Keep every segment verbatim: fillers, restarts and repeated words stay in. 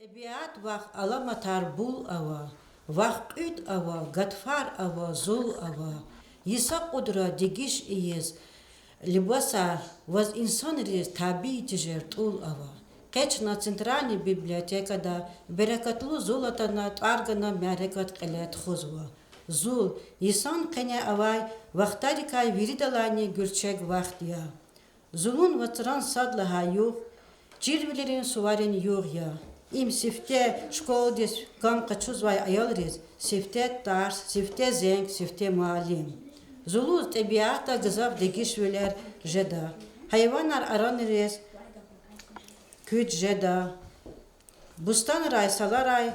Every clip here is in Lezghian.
ТӀебиат вах аламатар бул ава, вах кьуьд ава, гатфар ава, зул ава. Йиса кьудра дегиш ийиз либасар, ваз инсанриз табий тежер тӀул ава. Къе чна центральный библиотекада берекатлу зул атана тӀвар гана мярекат кьиле тухузва. Зул, йисан къене авай вахтарикай виридалайни гуьрчег вахт я. Зулун вацран сад лагьай югъ чирвилерин суварин югъ я. Им сифте школадиз кам къачузвай аялриз сифте тарс, сифте зенг, сифте муаллим. Зулуз тӀебиатда гзаф дегишвилер жеда, гьайванар аранриз куьч жеда, бустанрай, саларай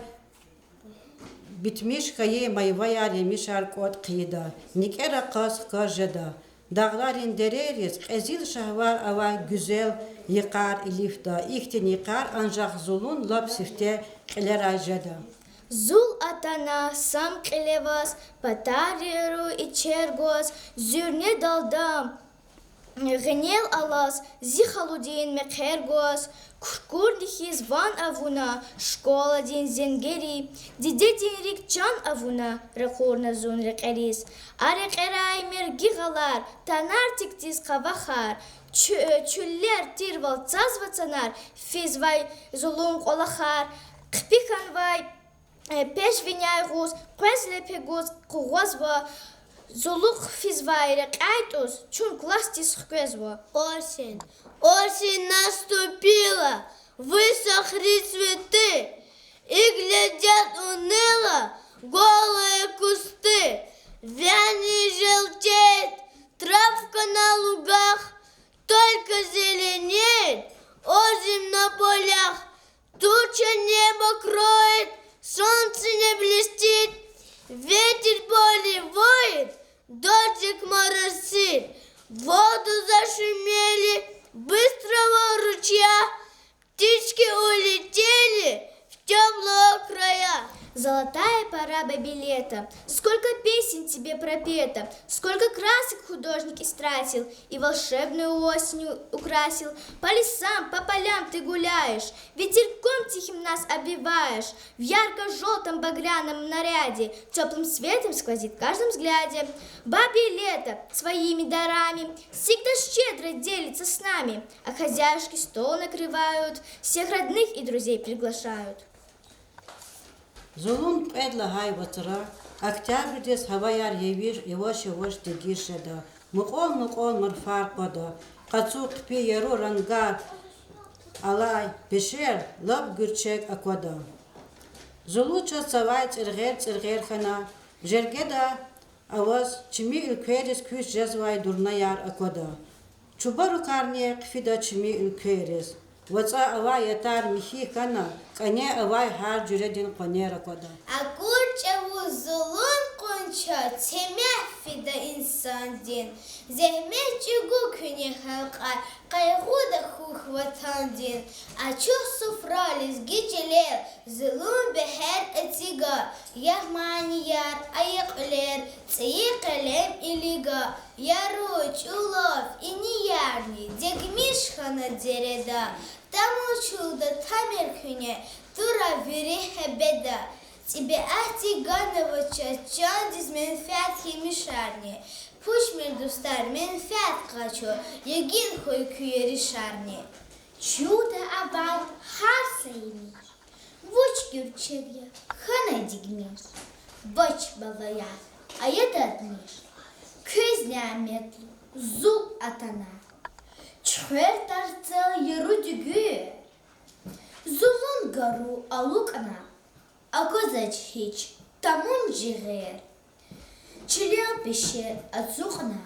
битмиш хьайи майваяр, емишар кӀватӀ хъийида, никӀера къаз хкаж жеда. Дагъларин дерейриз кьезил шагьвар авай гуьзел йикъар илифда. Ихьтин йикъар анжах зулун лап сифте кьилерай жеда. Зул атана сам кьиле ваз, патарру ичер гваз, зуьрнедалди гъенел алаз, зи халудин мехъер гваз, куркурни хьиз ван авуна школадин зенгери, дидедин рикӀ чан авуна, ракъурна зун рекьериз. А рекьерай мерги гъалар, танар тикдиз къавахар, чу-, чуьллер тирвал цаз вацанар, физвай зулун кӀвалахар, хъипи хьанвай, э, пеш виняй гъуз, къвез лепе гуз къугъвазва, зулухъ физвай рекьяй тӀуз чун классдиз хквезва. Осень. Осень наступила, высохли цветы, и глядят уныло голые кусты. Вянет, желтеет травка на лугах, только зеленеет озим на полях. Туча небо кроет, солнце не блестит, ветер в поле воет, дождик моросит. В воду зашумели быстрого ручья, птички улетели в теплые края. Золотая пора, бабий лето, сколько песен тебе пропето, сколько красок художник истратил и волшебную осень украсил. По лесам, по полям ты гуляешь, ветерком тихим нас обвиваешь. В ярко-жёлтом багряном наряде тёплым светом сквозит в каждом взгляде. Бабье лето своими дарами всегда щедро делится с нами, а хозяюшки стол накрывают, всех родных и друзей приглашают. Зулун кьвед лагьай вацра октябрдиз гьаваяр яваш-яваш дегиш жеда, мукьвал-мукьвал марфар къвада, къацу хъипи яру рангар алай пешер лап гуьрчег аквада. Зулу чаз цавай цӀиргъер-цӀиргъер хьана, жергеда аваз чими уьлквейриз куьч жезвай дурнаяр аквада. Чубарукарни хъфида чими уьлквейриз. ВацӀа авай ятар михьи хьана, кӀане авай гьар жуьредин къванер аквада. Акур чӀавуз зулун къуншаз, темягь фида инсандин. Зегьмет чӀугу куьне халкьар, къайгъуда хьухь ватандин. Ачух суфра, лезги чилел зулун бегьер эцигда, ягъ манияр, ая кьуьлер, цӀийи къелем илигда. Яру, чӀулав, иниярни дегмиш хьана дереда, тамучулда тамир куьне, тура вири гьебеда. ТӀебиатди ганва чаз чандиз менфят емишарни. Пуч мир, дустар, менфят къачу, ягин хьуй куь еришарни. Чуда авай гьар са емиш вуч гуьрчег я хьанай дегмиш. Вач, балаяр, ая дадмиш, квез няметлу зул атана. Чуьхвер тарцел яру дуьгуьр, зулун гару алукӀна, аквазвач гьич тамун жигъер. Чилел пешер ацукьна,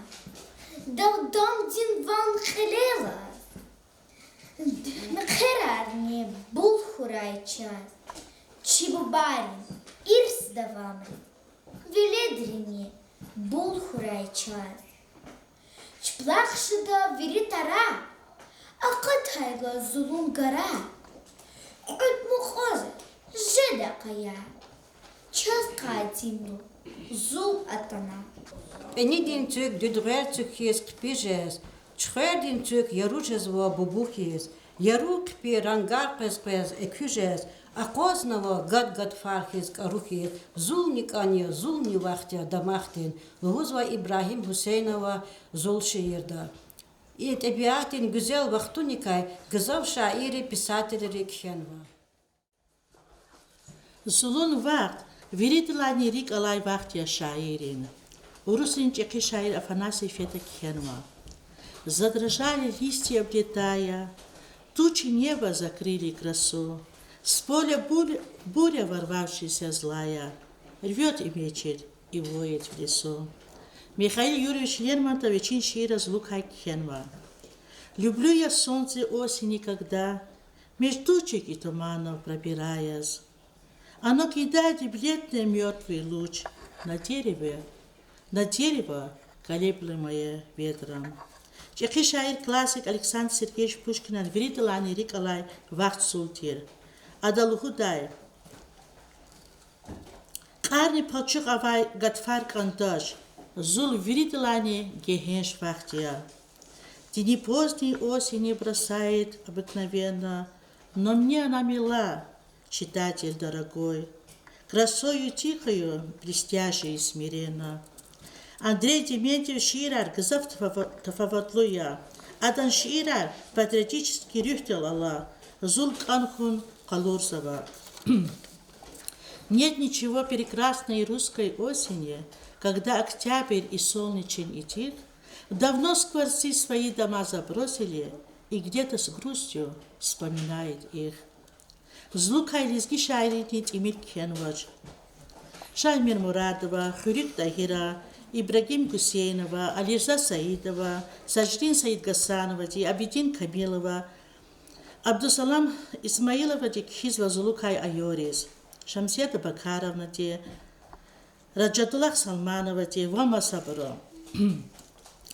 дагъдамдин ван кьилел алаз, мехъерарни бул хьурай чаз. Чи бубайрин ирс давамри, веледрини бул хьурай чаз. Чпелай хшада вири тара, акъатайла зулун гара, кьуьд мукьваз жеда къая, чаз къадимру зул атана. ПӀинидин цуьк дуьдгъвер цуьк хьиз хъипи жез, чуьхвердин цуьк яру жезва бубу хьиз. Яру хъипи рангар къвез-къвез экуь жез, Акъвазнава гад-гатфар хьиз кӀару хьиз, зулни кӀан я, зулни вахт я дамахдин, лугьузва Ибрагьим Гьусейнова зул шиирда. И тӀебиатдин гуьзел вахтуникай гзаф шаирри, писателри кхьенва. Зулун вахт виридалайни рикӀ алай вахт я шаиррин. Урусрин чӀехи шаир Афанасий Фета кхьенва: Задрожали листья, облетая, тучи неба закрыли красу. С поля буль-, буря ворвавшаяся злая, рвёт и мечет, и воет в лесу. Михаил Юрьевич Лермонтов вичин шиирда зулукай кхьенва: Люблю я солнце осени, когда меж тучек и туманов пробираясь, оно кидает бледный мёртвый луч на дерево, на дерево, колеблемое ветром. ЧӀехи шаир, классик Александр Сергеевич Пушкинан виридалайни рикӀ алай вахт зул тир. Ада лугьудай: Кьарни пачух авай гатфар кӀандач, зул виридалайни гегьенш вахт я. Тени поздней осени бросает обыкновенно, но мне она мила, читатель дорогой, красою тихою, блестящей смиренно. Андрей Дементьеван шиирар гзаф тафава-, тафаватлу я. Адан шиирар патриотический руьгьдал ала, зул кӀан хьун къалурзава. Нет ничего прекрасней русской осени, когда октябрь и солнечен и тих, давно скворцы свои дома забросили, и где-то с грустью вспоминает их. Зулукай лезги шаиррини тӀимил кхьенвач. Шагьмир Мурадова, Хуьруьг Тагьира, Ибрагьим Гуьсейнова, Алирза Саидова, Сажидин Саидгьасановади, Абидин Камилова, Абдусалам Исмаиловади кхьизва зулукай аялриз, Шамсият Абакаровнади, Ражадуллагь Салмановади ва масабуру.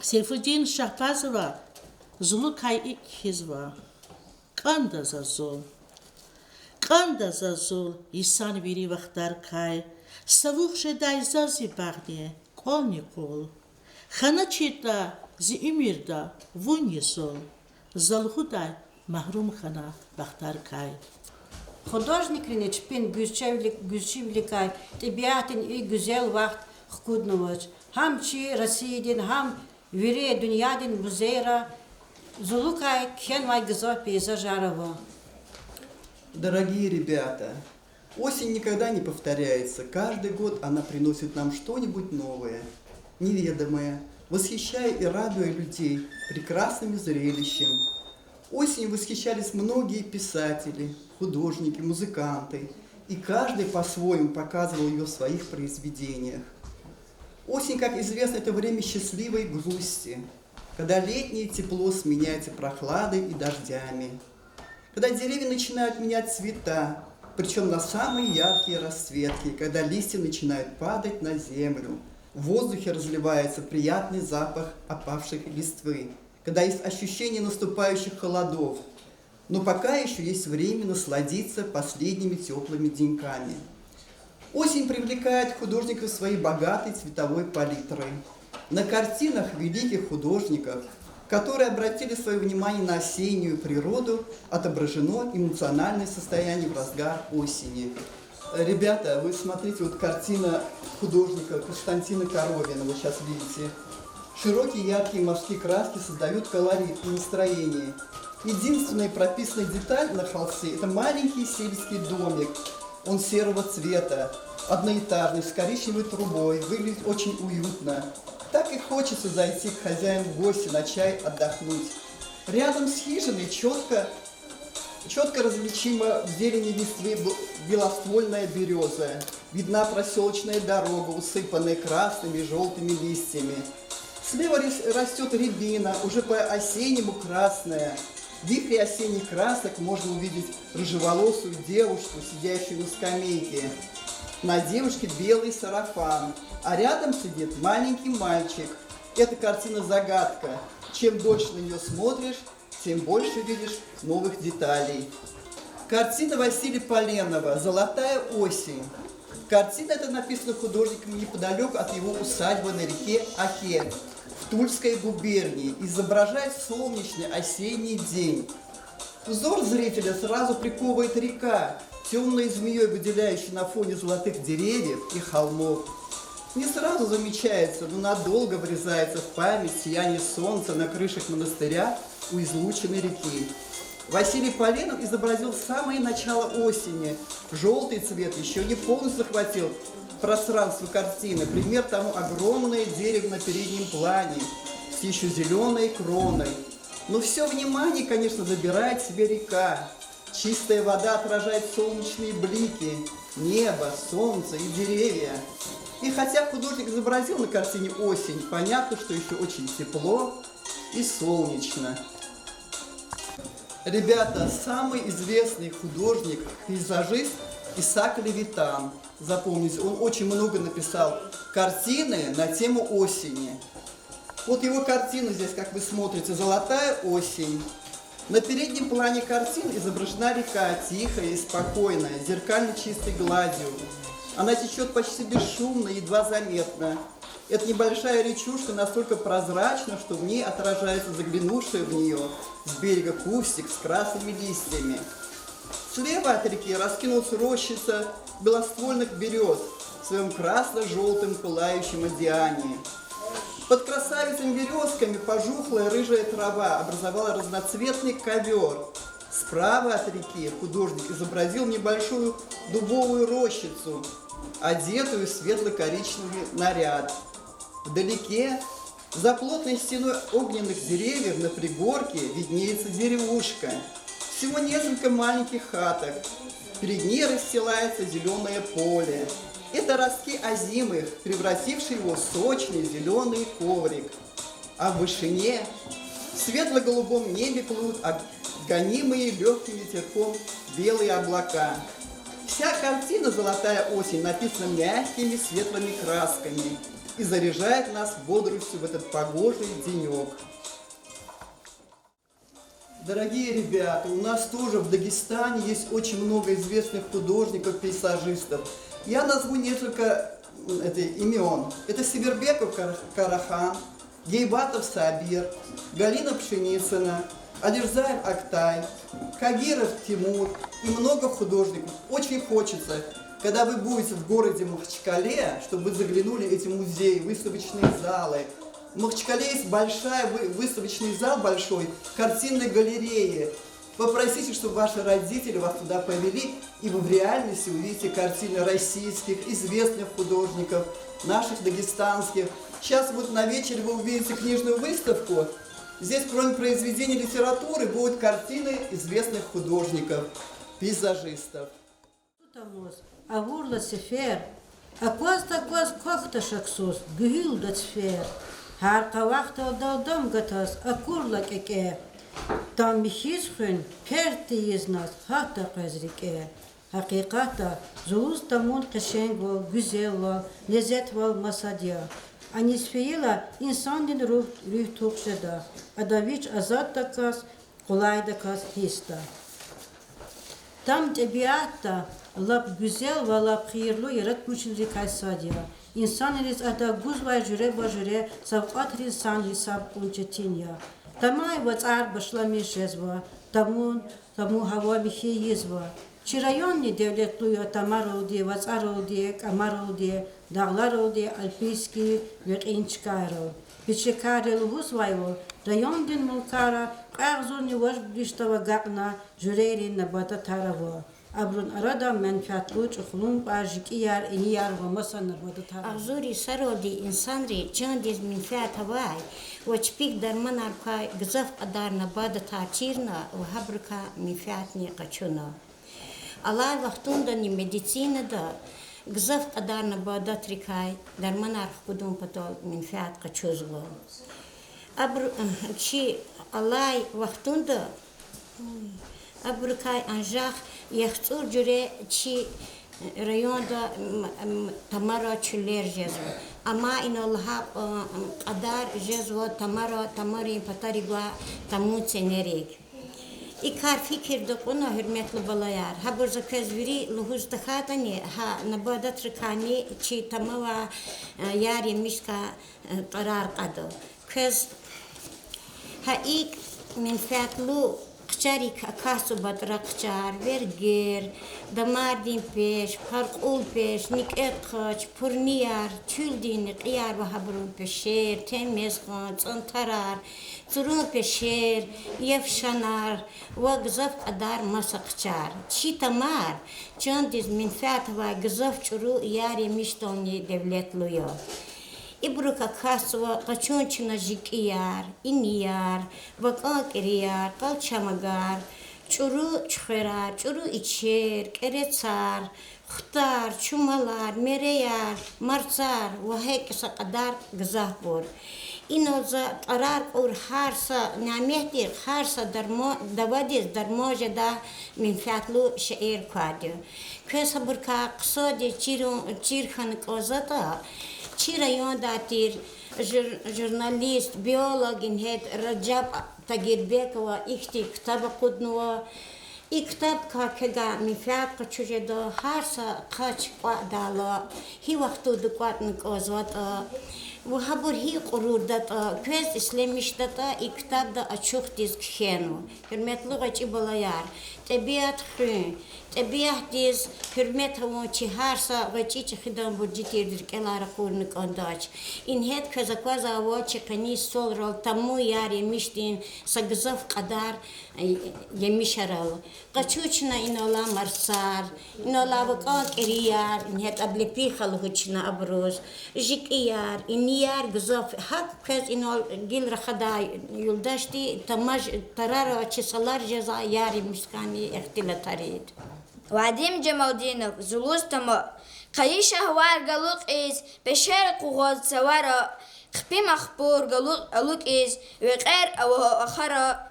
Сейфудин Шагьбазова зулукай икӀ кхьизва: КӀанда заз зул. КӀанда заз зул йисан вири вахтарикай, са вух жедай заз зи багъни кӀвални къул. ХьаначиртӀа зи уьмуьрда вун я зул, за лугьудай магьрум хьана бахтарикай. Художникрини чпин гуьзчивилик-, гуьзчивиликай тӀебиатдин и гуьзел вахт хкуднавач. Гьам чи Россиядин, гьам вири дуьньядин музейра зулукай кхьенвай гзаф пейзажар ава. Дорогие ребята, осень никогда не повторяется. Каждый год она приносит нам что-нибудь новое, неведомое, восхищая и радуя людей прекрасным зрелищем. Осенью восхищались многие писатели, художники, музыканты, и каждый по-своему показывал её в своих произведениях. Осень, как известно, это время счастливой грусти, когда летнее тепло сменяется прохладой и дождями, когда деревья начинают менять цвета, причём на самые яркие расцветки, когда листья начинают падать на землю, в воздухе разливается приятный запах опавших листвы, когда есть ощущение наступающих холодов, но пока ещё есть время насладиться последними тёплыми деньками. Осень привлекает художников своей богатой цветовой палитрой. На картинах великих художников, которые обратили своё внимание на осеннюю природу, отображено эмоциональное состояние в разгар осени. Ребята, вы смотрите, вот картина художника Константина Коровина, вы щас видите. Широкие яркие морские краски создают колорит и настроение. Единственная прописанная деталь на холсте — это маленький сельский домик. Он серого цвета, одноэтажный, с коричневой трубой, выглядит очень уютно. Так и хочется зайти к хозяину в гости на чай, отдохнуть. Рядом с хижиной чётко, чётко различима в зелени листвы б-, белоствольная берёза. Видна проселочная дорога, усыпанная красными и жёлтыми листьями. Слева рис-, растёт рябина, уже по-осеннему красная. В вихре осенних красок можно увидеть рыжеволосую девушку, сидящую на скамейке. На девушке белый сарафан, а рядом сидит маленький мальчик. Эта картина — загадка. Чем дольше на неё смотришь, тем больше видишь новых деталей. Картина Василия Поленова «Золотая осень». Картина эта написана художником неподалёк от его усадьбы на реке Оке в Тульской губернии, изображает солнечный осенний день. Взор зрителя сразу приковывает река, Тёмной змеёй выделяющийся на фоне золотых деревьев и холмов. Не сразу замечается, но надолго врезается в память сияние солнца на крышах монастыря у излучины реки. Василий Поленов изобразил самое начало осени. Жёлтый цвет ещё не полностью захватил пространство картины. Пример тому огромное дерево на переднем плане с ещё зелёной кроной. Но всё внимание, конечно, забирает себе река. Чистая вода отражает солнечные блики, небо, солнце и деревья. И хотя художник изобразил на картине осень, понятно, что ещё очень тепло и солнечно. Ребята, самый известный художник, пейзажист Исаак Левитан. Запомните, он очень много написал картины на тему осени. Вот его картина здесь, как вы смотрите, «Золотая осень». На переднем плане картины изображена река, тихая и спокойная, зеркально чистой гладью. Она течёт почти бесшумно, едва заметно. Эта небольшая речушка настолько прозрачна, что в ней отражается заглянувший в неё с берега кустик с красными листьями. Слева от реки раскинулась рощица белоствольных берёз в своём красно-жёлтом пылающем одеянии. Под красавицами берёзками пожухлая рыжая трава образовала разноцветный ковёр. Справа от реки художник изобразил небольшую дубовую рощицу, одетую в светло-коричневый наряд. Вдалеке, за плотной стеной огненных деревьев на пригорке виднеется деревушка. Всего несколько маленьких хаток. Перед ней расстилается зелёное поле. Это ростки озимых, превратившие его в сочный зелёный коврик. А в вышине, в светло-голубом небе плывут, об-, гонимые лёгким ветерком белые облака. Вся картина «Золотая осень» написана мягкими светлыми красками и заряжает нас бодростью в этот погожий денёк. Дорогие ребята, у нас тоже в Дагестане есть очень много известных художников, пейзажистов. Я назову несколько, м, это, имён. Это Севербеков Кар-, Карахан, Гейбатов Сабир, Галина Пшеницына, Алирзаев Актай, Кагиров Тимур и много художников. Очень хочется, когда вы будете в городе Махачкале, чтобы вы заглянули в эти музеи, выставочные залы. В Махачкале есть большая вы-, выставочный зал большой, картинной галереи. Попросите, чтобы ваши родители вас туда повели, и вы в реальности увидите картины российских известных художников, наших дагестанских. Сейчас вот на вечере вы увидите книжную выставку. Здесь, кроме произведений литературы, будут картины известных художников, пейзажистов. Тамуз, авурла сефер, акваз-такваз квахьда шаксуз, гуьгьуьлда цифер. Гьар къавахда далдам гатаз акурла кӀекӀе. Там михьиз хуьн, перт тийиз наз, гьатда къвез рикӀе. Гьакъикъатда, зулуз тамун къешенгвал, гуьзелвал, лезетвал масад я. Аниз фейила, инсандин руьгь, руьгь тух жеда, ада вич азаддаказ, къулайдаказ гьисда. Там тӀебиатда лап гуьзел ва лап хийирлу яратмишунрикай сад я. Инсанриз ада гузвай жуьреба-жуьре савкьватрин сан гьисаб кьун четин я. Тамай вацӀар башламиш жезва, тамун, тамун гьава михьи ийизва. Чи районни девлетлу я тамаралди, вацӀаралди, кӀамаралди, дагъларалди, альпийский векьин чкайрал. Пичекарри лугьузвайвал, райондин мулкара кьве агъзурни важиблу иштав агакьна жуьрейрин набататар ава. Абурун арада менфятлу чӀухлумпӀар, жикӀияр, инияр ва маса набататар ава. Агъзур йисаралди инсанрин чандиз менфят авай ва чпик дарманар квай гзаф кьадар набататар чирна ва гьабурукай менфятни къачуна. Алай вахтундани медицинада гзаф кьадар набататрикай дарманар хкудун патал менфят къачузва. Абур-, чи алай вахтунда абурукай анжах яхцӀур жуьре чи районда, м, м, тамара чуьллер жезва. Амма инал лагьай, м, кьадар жезва тамара, тамарин патарив гвай тамун ценерик. И кар фикирда кьуна, гьуьрметлу балаяр, гьабур за квез вири лугьуз тахьайтӀани, гьа набататрикайни чи тамавай, э, яр емишдикай, э, тӀварар кьада. Квез гьа икӀ менфятлу Хъчарик акатзава батӀра хъчар, вергер, дамардин пеш, къаркъул пеш, никӀе хъач, пурнияр, чуьлдин никьияр ва гьабурун пешер, темезгъан, цӀантарар, цурун пешер, евшанар ва гзаф кьадар маса хъчар. Чи тамар чандиз менфят авай гзаф чӀуру яр-емишдални девлетлу я. Ибурук акатзава къачун чна жикӀияр, инияр, вакӀан кӀирияр, къалчамагар, чӀуру чуьхверар, чӀуру ичер, кӀерецар, хутар, чумалар, мереяр, марцар ва гьакӀ са кьадар гзафбур. Инал за тӀварар кьур гьар са няметдихъ, гьар са дарман, давадиз дарман жедай менфятлу шейэр квайди я. Квез гьабурукай хъсандиз чир, чир хьана кӀанзаватӀа, чи райондай тир жур-, журналист, биолог ингье Ражаб Тагирбекова ихьтин ктаб акъуднава. И ктабдикай квевай менфят къачуз жеда, гьар са хъач кӀватӀдайла, гьи вахтунда кӀватӀна кӀанзаватӀа ва гьабур гьикӀ кьурурдатӀа, квез ишлемишдатӀа, и ктабда ачухдиз кхьенва. Гьуьрметлу гъвечӀи балаяр, тӀебиат хуьн, тӀебиатдиз гьуьрмет авун чи гьар са гъвечӀи чӀехидан буржи тирди рикӀелай ракъурна кӀандач. Ингье квез аквазвайвал, чи къенин столрал тамун яр-емишдин са гзаф кьадар емишарал. Къачу чна иналай марцар, иналай вакӀан кӀирияр, ингье облепиха лугьуз чна абуруз, жикӀияр, инияр гзаф. ГьакӀ квез инал гила рахадай юлдашди тамаш тарара чи салар жезвай яр-емишдикайни ихтилатар ийида. Вадим Джамалдинов, Зулуз тама. Къайи шагьвар галукьиз, пешер къугъваз цавара, хъипи махпур галукь алукӀиз, векьер ава ахара.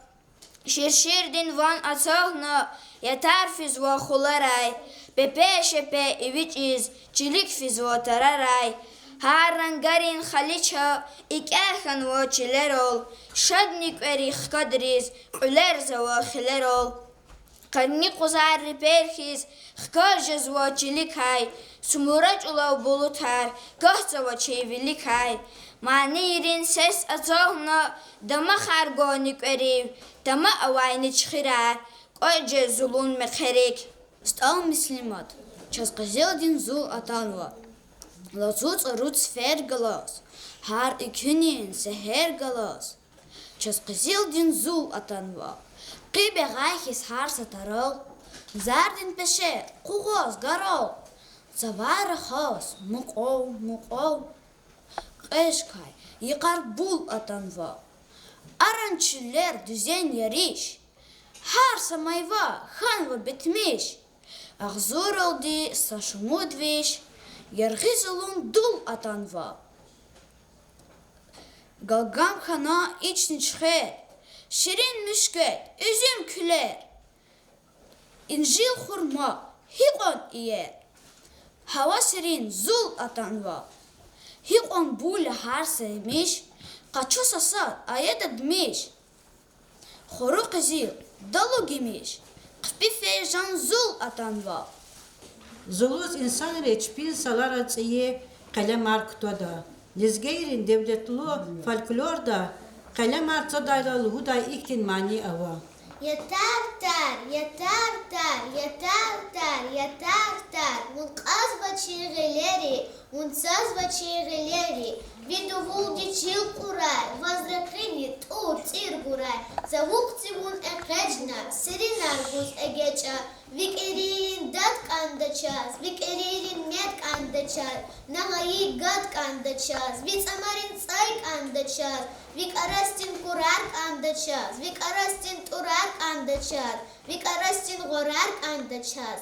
Ширширдин ван ацална, ятар физва хуларай, пепе-шепе ивичӀиз, чилик физва тарарай. Гьар рангарин халича икӀя хьанва чилерал, шадни кӀвери хкадриз кьуьлерзава хилерал. Къанни къузар репер хьиз хкаж жезва чиликай, сумура чӀулав булутар кагьзава чи виликай. Манийрин сес ацална, дамахар гвани кӀверив, тама авайни чуьхуьрар, кӀватӀ жез зулун мехъерик. СтӀал Муслимат. Чаз къизилдин зул атанва лацу цӀару цифер галаз, гьар экуьнин сегьер галаз. Чаз къизилдин зул атанва, къи бегъай хьиз гьар са тарал, зардин пешер къугъваз гарал, цавар рахаз мукьвал-мукьвал. Кьве чкай йикъар бул атанва, аран чуьллер дуьзен яриш, гьар са майва хьанва битмиш. Агъзуралди са шумуд виш, яргъи зулун дул атанва. Галгам хьана ични чуьхвер, ширин муьшквед, уьзуьм куьлер, инжил хурма гьикьван иер. Гьава серин зул атанва, гьикьван бул я гьар са емиш, къачу са сад ая дадмиш. Хуру къизил, далу гимиш, хъипи фейи жан зул атанва. Зулуз инсанри чпин саларал цӀийи къелемар кутада. Лезгийрин девлетлу фольклорда къелемар цадайла лугьудай ихьтин мани ава: Я тар-тар, я тар-тар, я тар-тар, я тар-тар, вун кьазва чи гъилери, вун цазва чи гъилери, ви дувулди чил кьурай, ваз ракъини тӀур-цӀир гурай, цавукьзи вун экъечӀна, серинар гуз эгечӀа, ви кӀерийрин дад кӀанда чаз, ви кӀерийрин мед кӀанда чаз, на гъайи гад кӀанда чаз, ви цӀамарин цӀай кӀанда чаз, ви кӀарасдин курар кӀанда чаз, ви кӀарасдин тӀурар кӀанда чаз, ви кӀарасдин гъварар кӀанда чаз,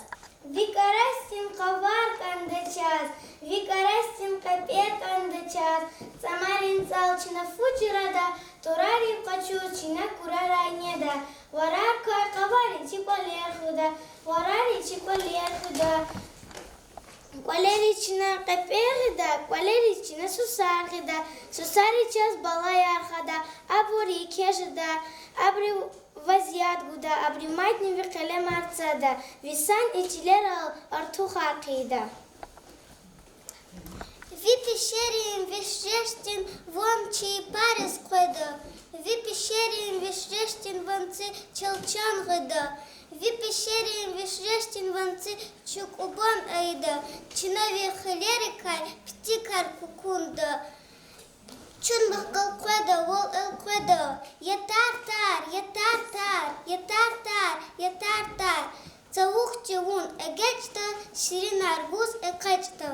ви кӀарасдин къавар кӀанда чаз, ви кӀарасдин къепер кӀанда чаз, цӀамарин цӀал чна фу чрада, тӀурарив къачуз чна курарай неда, варар квай къавари чи кӀвалер хуьда, къавари чи кӀвалер хуьда, кӀвалериз чна къепер гъида, кӀвалериз чна сусар гъида, сусариз чаз балаяр хада, абур еке жеда, абурив ваз яд гуда, абуру мадни ви къелемар цада, ви сад и чилерал артухар хъийида. Ви пешерин, Виш жедин ван чи йипариз къведа, ви пешерин виш жедин ванци челчан гъида, ви пешерин виш жедин ванци чукӀубан ийида, чна ви хилерикай пицикар кукӀунда. Чун вахъ галкъведа, вал элкъведа, я тар-тар, я тар-тар, я тар-тар, я тар-тар. Цавух чи вун эгечӀда, ширинар гуз экъечӀда.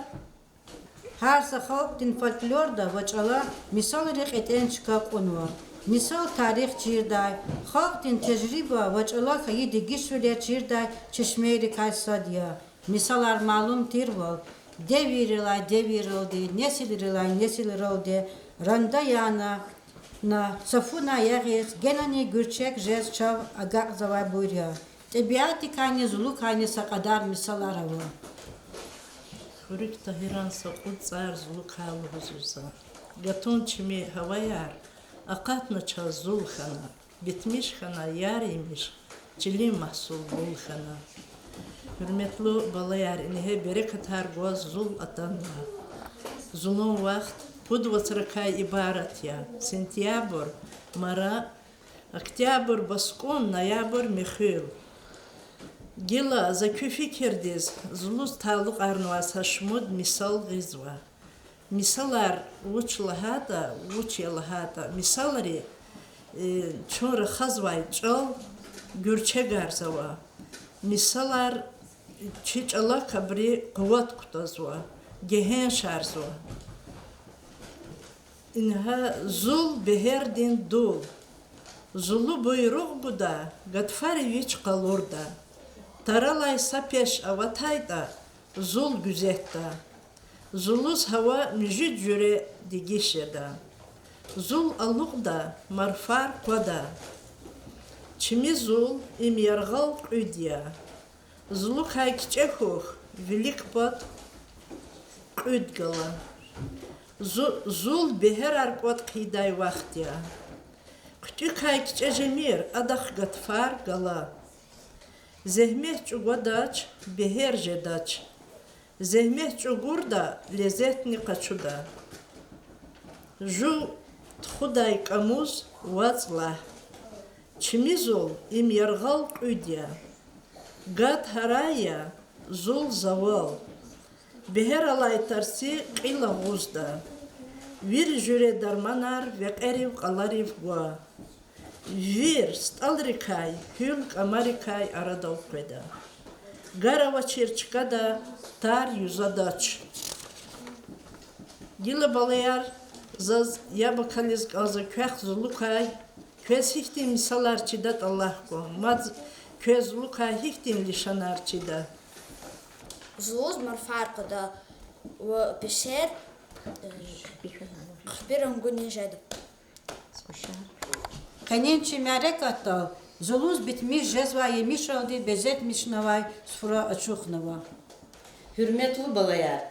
Гьар са халкьдин фольклорда ва чӀала мисалрин кьетӀен чка кьунва. Мисал тарих чирдай, халкьдин тежриба ва чӀала хьайи дегишвилер чирдай чешмейрикай сад я. Мисалар малум тирвал, девиррилай девирралди, несилрилай несилралди ранда яна, на са фу на ягъиз генани гуьрчег жез чав агакьзавайбур я. ТӀебиатдикайни зулукайни са кьадар мисалар ава. Хуьруьг Тагьиран са кьуд цӀар зулукай лугьузва за. Гатун чими гьаваяр, акъатна чаз зул хьана, битмиш хьана яр емиш, чилин магьсул гул хьана. Гьуьрметлу балаяр, ингье берекатар гваз зул атанва. Зулун вахт пуд вацракай ибарат я: сентябрь, мара, октябрь баскӀун, ноябрь михуьл. Гила за куь фикирдиз зулуз талукьарнавай са шумуд мисал гъизва. Мисалар вуч лагьайтӀа, вуч я лагьайтӀа, мисалри, э, чун рахазвай чӀал гуьрчегарзава. Мисалар чи чӀалак абуру къуват кутазва, гегьеншарзава. Ингье зул— бегьердин дул. Зулу буйругъ гуда, гатфари вич къалурда. Таралай са пеш аватайтӀа, зул гуьзетда. Зулуз гьава муьжуьд жуьре дегиш жеда. Зул алукьда, марфар къвада. Чими зул— им яргъал кьуьд я. Зулукай кичӀе хьухь, вилик пад кьуьд гала. Зу-, зул бегьерар кӀватӀ хъийидай вахт я. ХъуьтӀуькай кичӀе жемир, адахъ гатфар гала. Зегьмет чӀугвадач, бегьер жедач. Зегьмет чӀугурда, лезетни къачуда. Жув тухудай кӀамуз вацӀ лагь. Чими зул— им яргъал кьуьд я. Гад гьарай я, зул завал. Бегьер алай тарци кьил агъузда. Вири жуьре дарманар векьерив, кьаларив гва. Вир стӀалрикай, гьуьл кӀамарикай арадал къведа. Гар авачир чкада тар юзадач. Гила, балаяр, заз яб акализ кӀанзава квехъ зулукай. Квез гьихьтин мисалар чидатӀа лагь кван, мад квез зулукай гьихьтин лишанар чида? Зулуз марфар къведа ва пешер, э, хъипи рангунин жеда. Къенин чи мярекатдал зулуз битмиш жезвай емишралди безетмишнавай суфра ачухнава. Гьуьрметлу балаяр,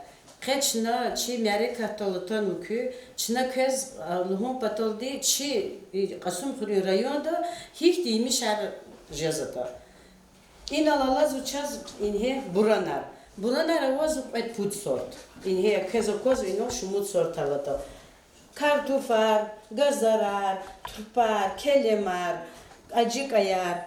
къе чна чи мярекатдал атанва куьн, чна квез, а, лугьун паталди чи, и, Кьасумхуьруьн районда гьихьтин емишар жезватӀа. Инал алазва чаз ингье буранар. Буранар авазва кьвед-пуд сорт. Ингье квез аквазва инал шумуд сорт аватӀа. Картуфар, газарар, турпар, келемар, кӀажикӀаяр.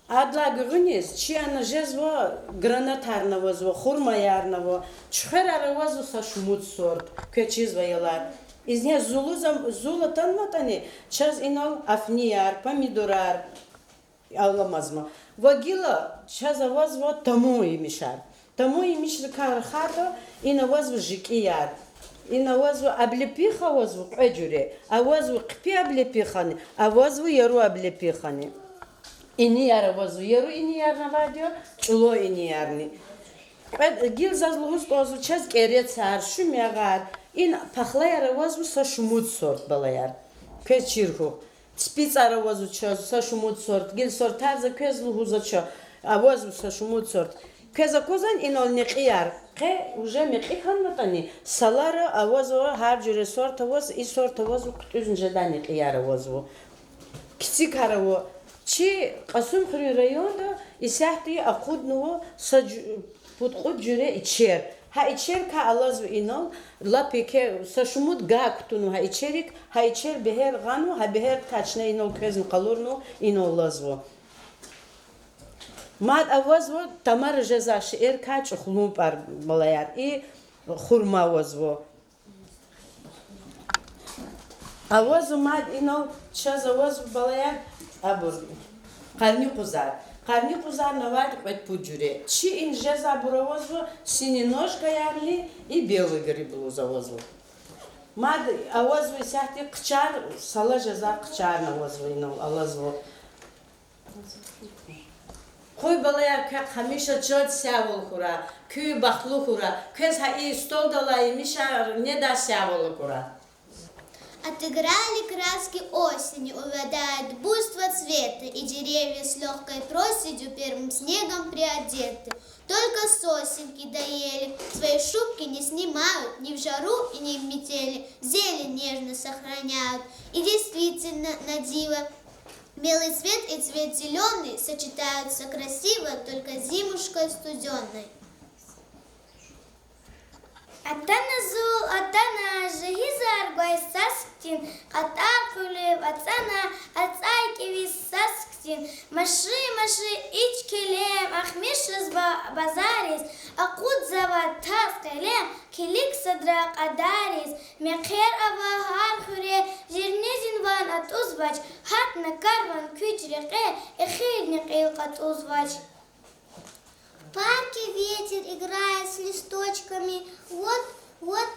Адалай гуьгъуьниз чи ана жезва, гранатарни авазва, хурмаярни ава, чуьхверар авазва са шумуд сорт, квез чизва аялар. Ингье зулуз ам-, зул атанватӀани, чаз инал афнияр, помидорар, аламазма. Ва гила чаз авазва тамун емишар. Тамун емишрикай рахайтӀа, ина авазва жикӀияр. Ина авазва облепиха, авазва кьве жуьре. Авазва хъипи облепихани, авазва яру облепихани. Инияр авазва, яру иниярни авайди я, чӀулав иниярни. Кьве-, гила заз лугьуз кӀанзава чаз кӀерецар, шуьмягъар, ина пахлаяр авазва са шумуд сорт, балаяр. Квез чир хьухь. ЦипицӀар авазва чаз са шумуд сорт, гила сортар за квез лугьузвач, авазва са шумуд сорт. Квез аквазва инал некьияр, къе уже мекьи хьанватӀани, салара авазва, гьар жуьре сорт аваз, и сорт авазва, хъуьтӀуьзни жедай некьияр авазва. КицӀикар ава. Чи Кьасумхуьруьн районда исятда акъуднава са жу-, пуд-кьуд жуьре ичер. Гьа ичерикай алазва инал, лап еке са шумуд гаг кутунва гьа ичерик, гьа ичер бегьер гъанва, гьа бегьердикай чна инал квезни къалурнава, инал алазва. Мад авазва Тамара жезвай шииррикай чӀухлун тӀвар, балаяр, и хурма авазва. Авазва мад инал чаз авазва, балаяр, абур, къарникъузар. Къарникъузарни авайди кьвед-пуд жуьре. Чи ин жезвайбур авазва синеножкаярни и белый гриб лугьуз авазва. Мад авазва исятда хъчар, сала жезвай хъчарни авазва инал, алазва. Къуй, балаяр, квехъ гьамиша чаз сявал хьурай, куьн бахтлу хьурай, квез гьа и столдал алай емишар недай сявал акурай. Отыграли краски осени, увядает буйство цвета, и деревья с лёгкой проседью первым снегом приодеты. Только сосенки да ели свои шубки не снимают, ни в жару и ни в метели, зелень нежно сохраняют. И действительно, на диво, белый цвет и цвет зелёный сочетаются красиво только зимушкой студённой. Атана зул, атана, жегьизар гвай сасктин, кьатӀар къуьлуьв ацӀана, ацӀай кӀевиз сасктин, маши-маши ич келем, ахмишиз ба-, базариз, акъудзава таз къелем, килиг садра кьадариз, мехъер ава гьар хуьре, жирнизин ван атӀузвач, гьатна карван куьч рекье, эхирни кьил кьатӀузвач. В парке ветер играет с листочками, вот, вот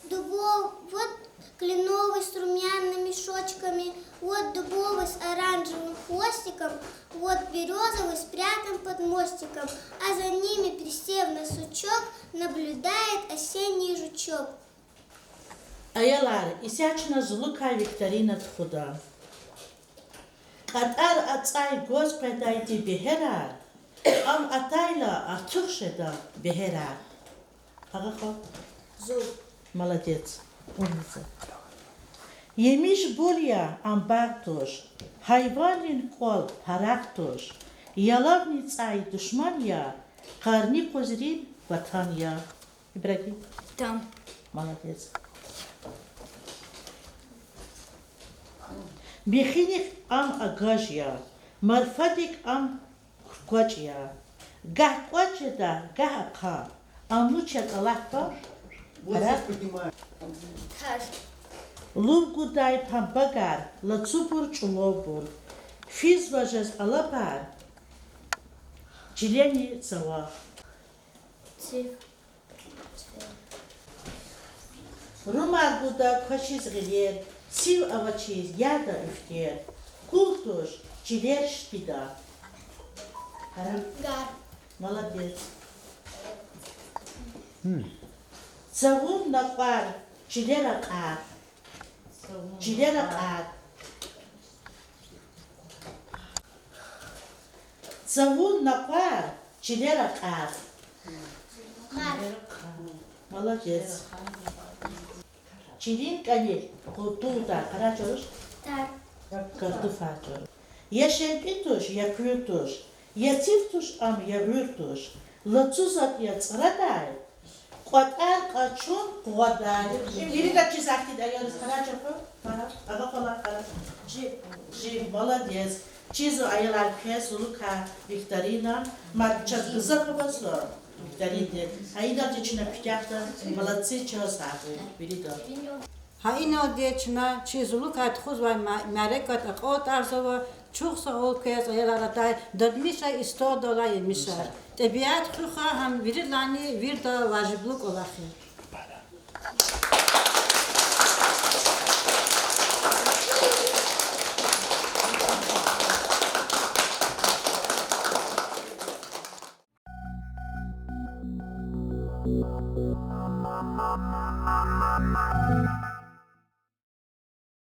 дубов-, вот кленовый с румяными шочками, вот дубовый с оранжевым хвостиком, вот берёзовый спрятан под мостиком, а за ними, присев на сучок, наблюдает осенний жучок. Аялар, исятда чна зулукай викторина тухуда. КьатӀар ацӀай гваз къведайди бегьерар, ам атайла артух жеда бегьерар. Агакьа. Зул. Молодец. Умница. Емиш бул я, ам багъ туш, гьайванрин кӀвал парахъ туш, ялавни цӀай душман я, къарникъузрин ватан я. Ибрагим. Там. Молодец. Михиник ам агаж я, марфадик ам квач я. Гагь кӀвач жеда, гагь ахъа. Ам вуч я, кӀвалах ква? Лув гудай памбагар, лацубур, чӀулавбур. Физва жез алабар, чилени цава. Цив. Румар гуда квачиз гъилер, цив авачиз яда уьфтер. Кул туш, чилер шпида. Гар. Молодец. Цавун накьвар, чилер акьар. Чилер акьар. Цавун накьвар, чилер акьар. Молодец. Чилин кӀанил къултулда къарагъ чӀуруш? Тар. Картуф чӀуруш. Я шенпӀи туш, я куьр туш, я цив туш ам, я гъуьр туш. Лацу затӀ я цӀрадай, кьватӀар къачун къугъвадай. Ирид чиз ахьтин аялриз къарагъ чӀуруш. Ага къвалахара. Жи, жи, молодец. Чизва, аялар, квез зулукай викторина, мад чаз гзаф авазва викторинадин. Гьа иналди чна куьтягьда, молодцы, чаз гьа вирида. Гьа иналди чна чи зулукай тухузвай ма-, мярекат акьалтӀарзава, чухсагъул квез, аялар, атай дадмишай и столдал алай емишар. ТӀебиат хуьх гьам виридалайни вирида важиблу кӀвалах я.